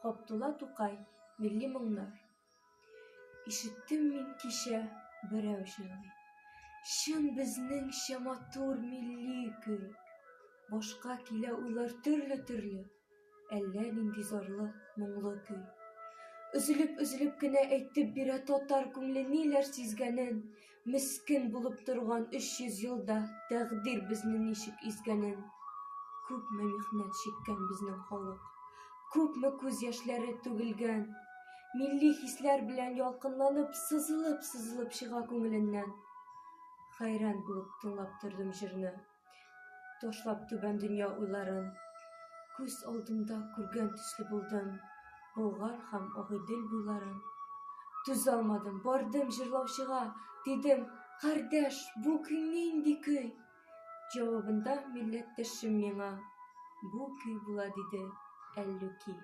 Габдулла Тукай, Милли моңнар. Ишеттем мин кичә берәү җырлый. Чын безнеңчә матур милли көй. Башка килә уйлар төрле-төрле. Әллә нинди зарлы, моңлы көй. Өзелеп-өзелеп кенә әйтеп бирә татар күңле ниләр сизгәнен, мескен булып торган 300 елда тәкъдир безне ничек изгәнен. Күпме михнәт чиккән безнең халык, күпме күз яшьләре түгелгән. Милли хисләр белән ялкынланып, сызылып-сызылып чыга күңеленнән. Хәйран булып тыңлап тордым җырны. Ташлап түбән дөнья уйларын, Күз алдымда күргән төсле булдым Болгар һәм Агыйдел буйларын. Түзалмадым, бардым җырлаучыга, Дидем, кардәш, бу көй нинди көй? Җавабында милләттәшем миңа, Бу көй була, диде, Әллүки.